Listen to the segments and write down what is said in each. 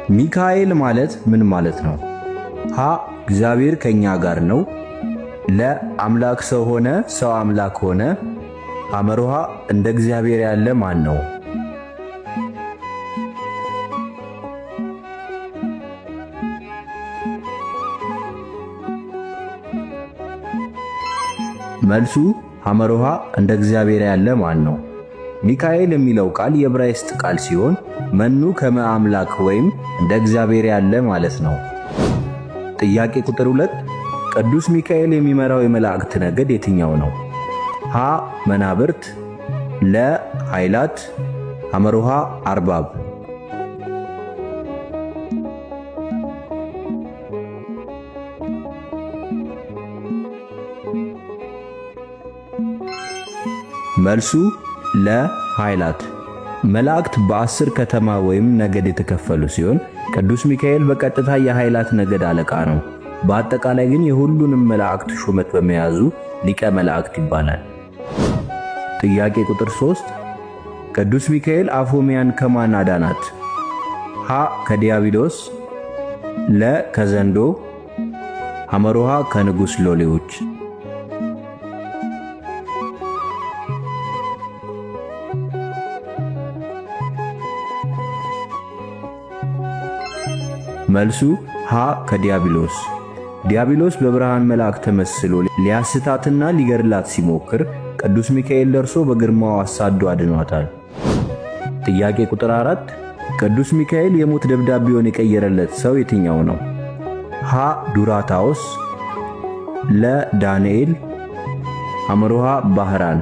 ሚካኤል ማለት ምን ማለት ነው? ሀ እግዚአብሔር ከኛ ጋር ነው። ለ አምላክ ሰው ሆነ፣ ሰው አምላክ ሆነ። ሐመሩሃ እንደ እግዚአብሔር ያለ ማን ነው? መልሱ ሐመሩሃ እንደ እግዚአብሔር ያለ ማን ነው? ሚካኤል የሚለው ቃል የዕብራይስጥ ቃል ሲሆን መኑ ከመ አምላክ ወይም እንደ እግዚአብሔር ያለ ማለት ነው። ጥያቄ ቁጥር 2፣ ቅዱስ ሚካኤል የሚመራው የመላእክት ነገድ የትኛው ነው? ሀ መናብርት፣ ለ ኃይላት፣ ሐመሩሃ አርባብ። መልሱ ለ ኃይላት። መላእክት በ10 ከተማ ወይም ነገድ የተከፈሉ ሲሆን ቅዱስ ሚካኤል በቀጥታ የኃይላት ነገድ አለቃ ነው። በአጠቃላይ ግን የሁሉንም መላእክት ሹመት በመያዙ ሊቀ መላእክት ይባላል። ጥያቄ ቁጥር 3፣ ቅዱስ ሚካኤል አፎሚያን ከማን አዳናት? ሀ ከዲያብሎስ፣ ለ ከዘንዶ፣ ሐመሩሃ ከንጉሥ ሎሌዎች። መልሱ ሀ ከዲያብሎስ። ዲያብሎስ በብርሃን መልአክ ተመስሎ ሊያስታትና ሊገድላት ሲሞክር ቅዱስ ሚካኤል ደርሶ በግርማው አሳዶ አድኗታል። ጥያቄ ቁጥር 4፣ ቅዱስ ሚካኤል የሞት ደብዳቤውን የቀየረለት ሰው የትኛው ነው? ሀ ዱራታዎስ፣ ለ ዳንኤል፣ ሐመሩሃ ባህራን።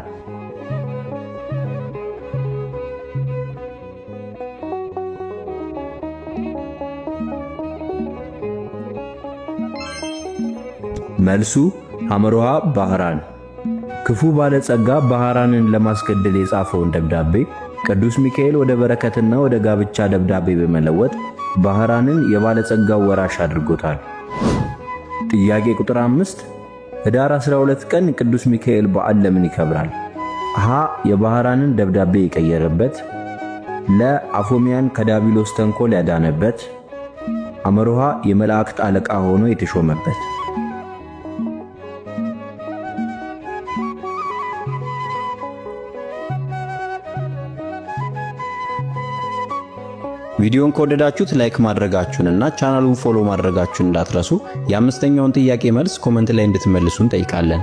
መልሱ ሐመሩሃ ባህራን። ክፉ ባለጸጋ ባህራንን ለማስገደል የጻፈውን ደብዳቤ ቅዱስ ሚካኤል ወደ በረከትና ወደ ጋብቻ ደብዳቤ በመለወጥ ባህራንን የባለጸጋው ወራሽ አድርጎታል። ጥያቄ ቁጥር 5፣ ህዳር 12 ቀን ቅዱስ ሚካኤል በዓል ለምን ይከብራል? ሀ የባህራንን ደብዳቤ የቀየረበት፣ ለ አፎሚያን ከዳቢሎስ ተንኮል ያዳነበት፣ ሐመሩሃ የመላእክት አለቃ ሆኖ የተሾመበት። ቪዲዮን ከወደዳችሁት like ማድረጋችሁንና ቻናሉን follow ማድረጋችሁን እንዳትረሱ። የአምስተኛውን ጥያቄ መልስ comment ላይ እንድትመልሱ እንጠይቃለን።